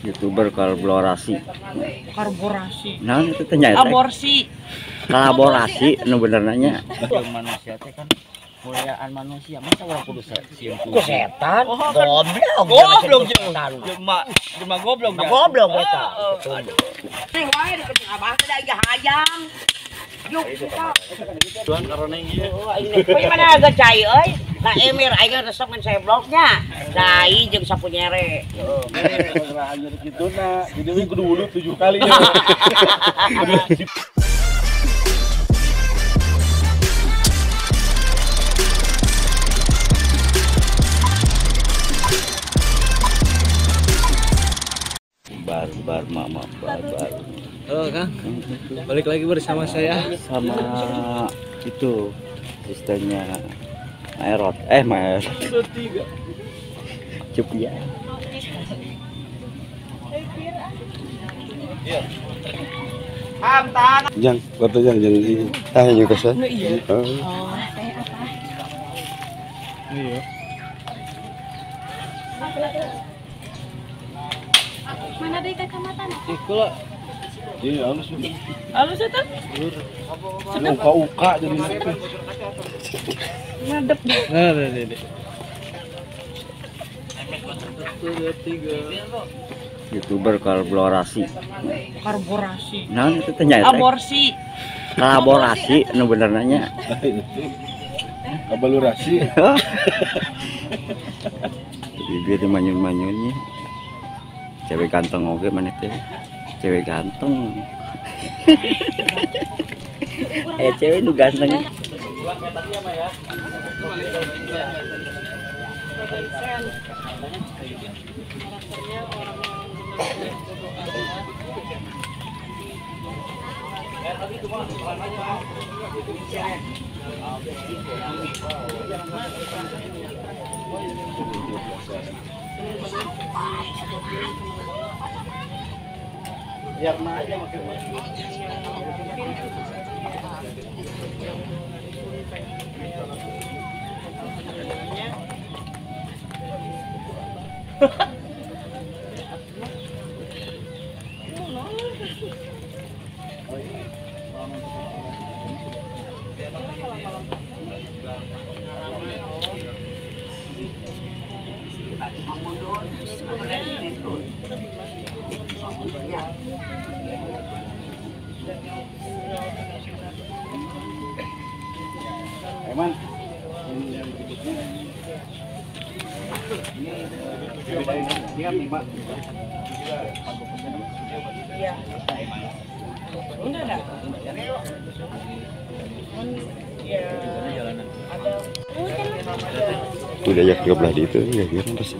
YouTuber kolaborasi. Karborasi. Nah, itu teh nya. Aborsi. Kolaborasi nu bener nanya. Manusia teh kan muliaan manusia, masa orang kudu sieun ku setan? Goblok. Goblok jelema, jelema goblok. Goblok eta. Nih wae diketing abah teh da hayang. Yuk kita. Tuan karena ieu. Kuy mana agak cai euy. Nah emir aing resep ngan sebloknya. Cai jeung sapu nyere. Heeh. Rahayu kituna. Jadi we kudu wudu 7 kali. Bar mama bar. Halo Kang, balik lagi bersama saya sama itu asistennya Maerot, Maerot. Cup ya. Jang, kata jang jang ini. Ah juga sih. Iya. Oh, teh apa? Iya. Mana dari kacamata? Ikulah. Iya, halus. Halus itu? Uka-uka jadi itu. Ngadep. Nah, nih. 1, 2, 3. YouTuber kolaborasi. Karborasi. Nah, itu teh nya. Aborsi. Kolaborasi nu bener nanya. Kabalurasi. Bibir teh manyun-manyunnya. Cewek ganteng oge mana teh. Cewek ganteng. Cewek nu ganteng. Biar mah aja makin maju. Eman, ini yang berikutnya. Ini kan 5. Iya. Udah ada. Ya. Ada. Udah ya 13 di itu ya biar terus.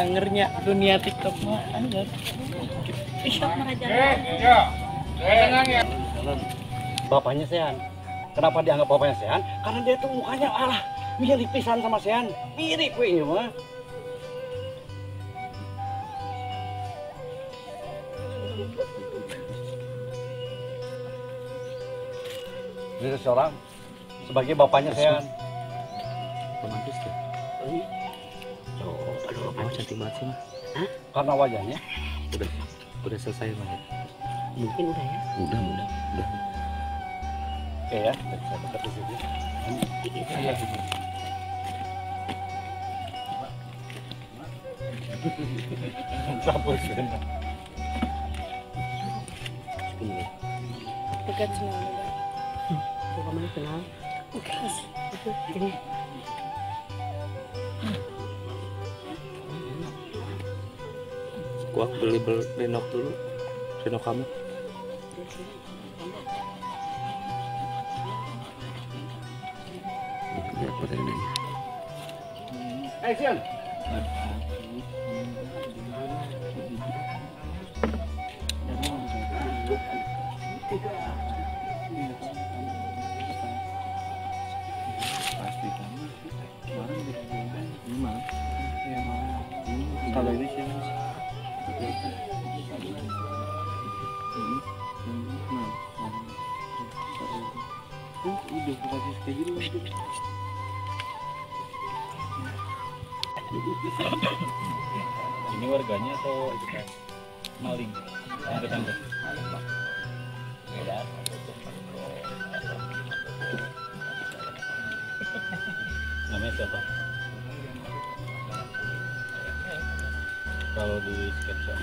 Angernya dunia TikTok mah anger. Bapaknya Sean. Kenapa dianggap bapaknya Sean? Karena dia tuh mukanya alah mirip pisan sama Sean. Mirip we ieu mah. Ini seseorang sebagai bapaknya Sean. Romantis tuh. Oh, cantik banget sih mah. Hah? Karena wajahnya. Udah selesai mah. Mungkin udah ya. Udah. Oke ya, saya tetap di sini. Iya. Sapu sih. Dekat senang. Kok mana kenal? Oke. Itu ini. Gua beli renok dulu. Renok kamu. Ya, apa tadi nanya? Action. Ini warganya atau maling? Yang ketangkep. Namanya siapa? Kalau di sketsa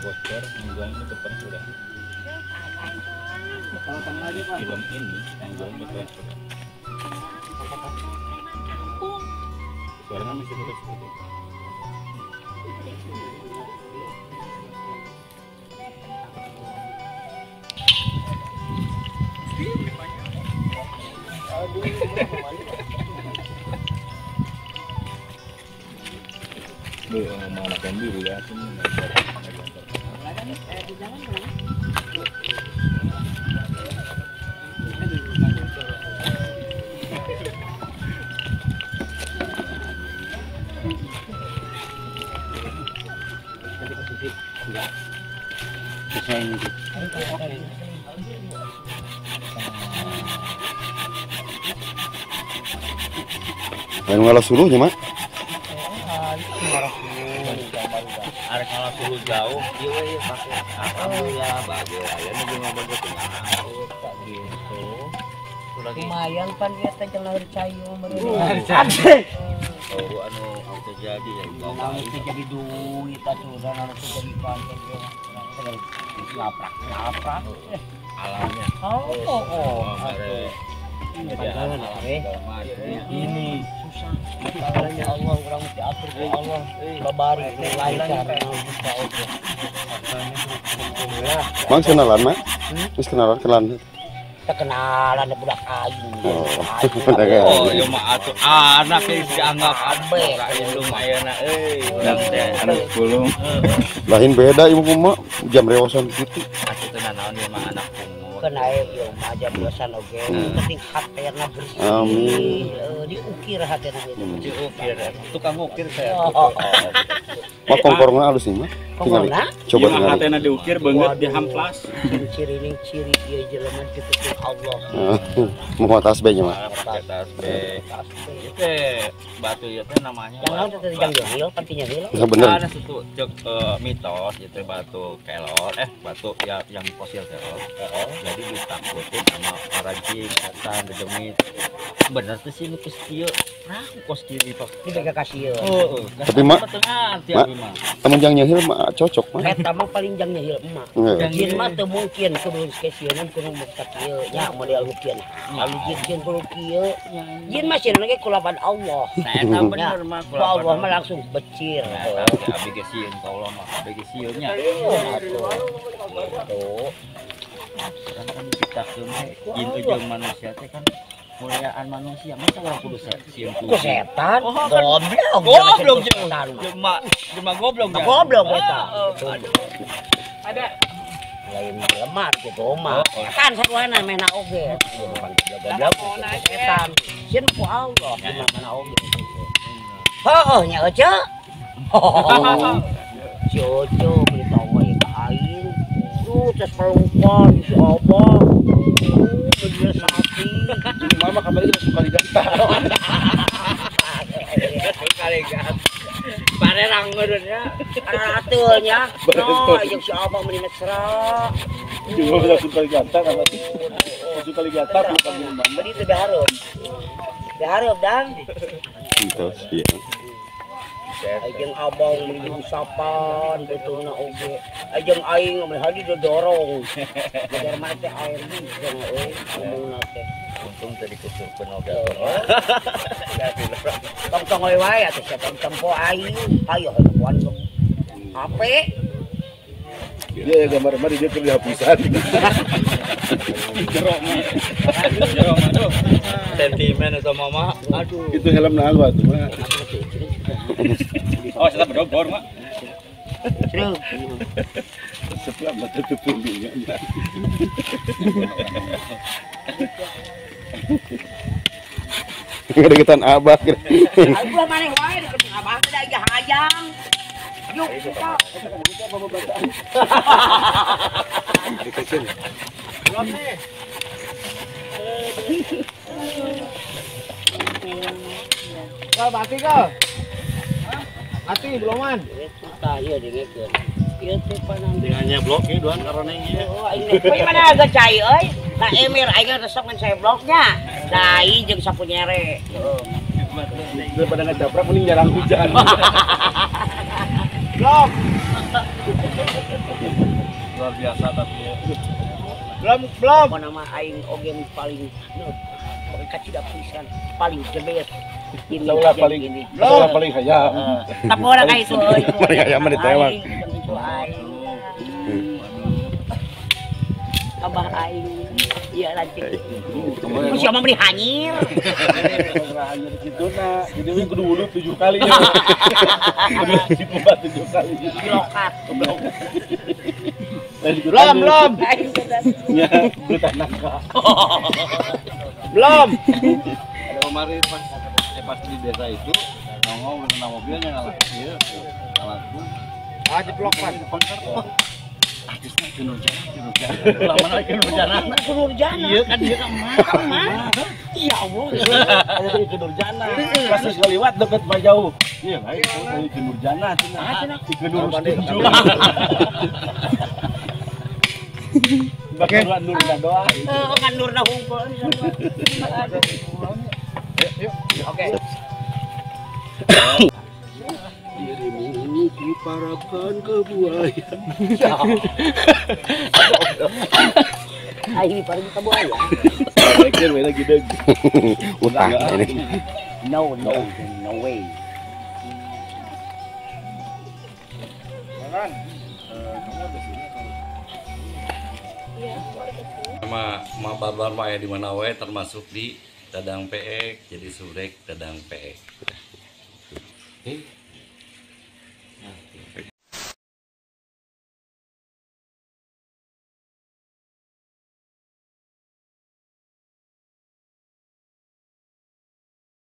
poster yang bilang ini depan sudah. Film ini yang bilang depan sudah. Suaranya masih tetap seperti itu. Sama anak yang biru ya. Lain ngalah suluhnya, Mak. Arek ngalah suluh jauh, ieu we pake. Alhamdulillah bagus. Aya nu jeung bagus gitu. Lumayan pan ieu teh jeung lahir cayu meureun. Oh, anu terjadi ya. Anu terjadi duit atuh dan anu terjadi pan laprak-laprak alamnya. Oh. Ini susah. Masalahnya Allah urang mesti atur ku Allah. Babari lancar. Mang kenalan, Mak? Wis kenalan, kenalan. Kenalan budak aing. Oh, ieu mah atuh anak geus dianggap abe indung ayeuna euy. Anak pulung. Lain beda ieu mah jam rewosan kitu. Atuh teu nanaon ieu mah anak pungut. Keun ieu mah jam rewosan oge. Penting hatena bersih. Amin. Diukir hatena itu. Diukir. Tukang ukir saya. Mah kongkorna alus nih mah. Kongkorna? Coba tinggal. Hatena diukir beungeut dihamplas. Ciri ciri ieu jelema ditutup Allah. Mau tasbih nya mah. Tasbih. Itu batu ieu teh namanya. Jangan teh jang nyahil, penting nyahil. Enggak bener. Ada satu cek mitos itu batu kelor, batu ya yang fosil kelor. Jadi ditakutin sama para jin, setan, dedemit. Bener tuh sih nu geus kieu. Nah, kos kieu dipak. Dijaga kasieun. Heeh. Tapi mak, temen jang nyahil mah cocok mah. Eta mah paling jang nyahil emak. Jin mah teu mungkin kudu kesieun kudu mukta kieu nya model hukian. Lalu jin kudu kieu. Jin mah sieun ge kulaban Allah. Nah, eta bener mah kulaban Allah mah langsung becir. Eta abi ge sieun ka Allah mah abi ge sieun nya. Gitu. Kan diciptakeun jin jeung manusia teh kan muliaan manusia masa orang kudu sieun ku setan goblok goblok jelema jelema goblok ya goblok eta ada lain jelema kitu mah kan saruana mehna oge bukan goblok setan sieun ku Allah jelema mana oge heuh nya euceu si Oco beli tawa ka aing terus pelukan si Abah beli sapi. Mama kembali ke suka diganta. Kali ganta. Parerang meureun nya. Paratuh nya. No, jeung si Abah meuni mesra. Juga suka diganta kan. Suka diganta bukan jeung mama. Beli teh hareup. Hareup dang. Entos ieu. Ajeng abang meuli usapan betulna oge. Ajeng aing meuli hadi didorong. Negar mana teh air cenah euy ngomongna teh. Untung teh dikusurkeun oge. Tong-tong we wae atuh sia tempo aing. Hayo hayoan HP. Dia gambar mah dia keur dihapusan. Jerok mah. Jerok mah tuh. Sentimen atau mama. Aduh. Itu helm naon atuh mah. Oh, saya berdobor, Mak. Terus. Sebelah mata tepungnya. Ngedeketan abah. Abah maneh wae deketin abah teh da hayang. Yuk, kita. Kal mati kal. Mati beloman. Tah ieu dengekeun. Ieu teh panang dengannya blok ieu duan karoneng ieu. Oh, aing teh mana agak cai euy. Nah emir aing resep ngan sebloknya. Dai jeung sapu nyere. Daripada ngejaprak mending jarang hujan. Blok. Luar biasa tapi ya. Belum. Apa nama aing oge paling kacida pisan paling the best. Saulah paling saulah paling hayam. Tapi orang kayak itu euy. Paling hayam mah ditewak. Abah aing ieu lantik. Ku siapa beli hanyir. Hanyir kitu na. Jadi we kudu wudhu 7 kali. Kudu dikubat 7 kali. Lokat. Belum. Ya, lu nangka. Belum. Ada kemarin pas di desa itu nongol berenang mobilnya ngalah ieu. Ngalaku. Ah jeplok pan. Artisnya ke Nurjana. Lama lagi ke Nurjana. Ke Nurjana. Iya kan dia kan mah. Ya Allah. Ada ke Nurjana. Pas ngaliwat deket mah jauh. Iya, baik ke Nurjana cenah. Ke Nur tujuh. Bakal Nurna doa. Kan Nurna hungkul. Yuk. Oke. Dirimu diparabkan ke buaya. Aing diparabkan ke buaya. Pikir we lagi deug. Utang ini. No way. Makan. Kamu ada sini atau? Iya. Sama barbar mah aya di mana wae termasuk di Dadang Peek, jadi surek Dadang Peek.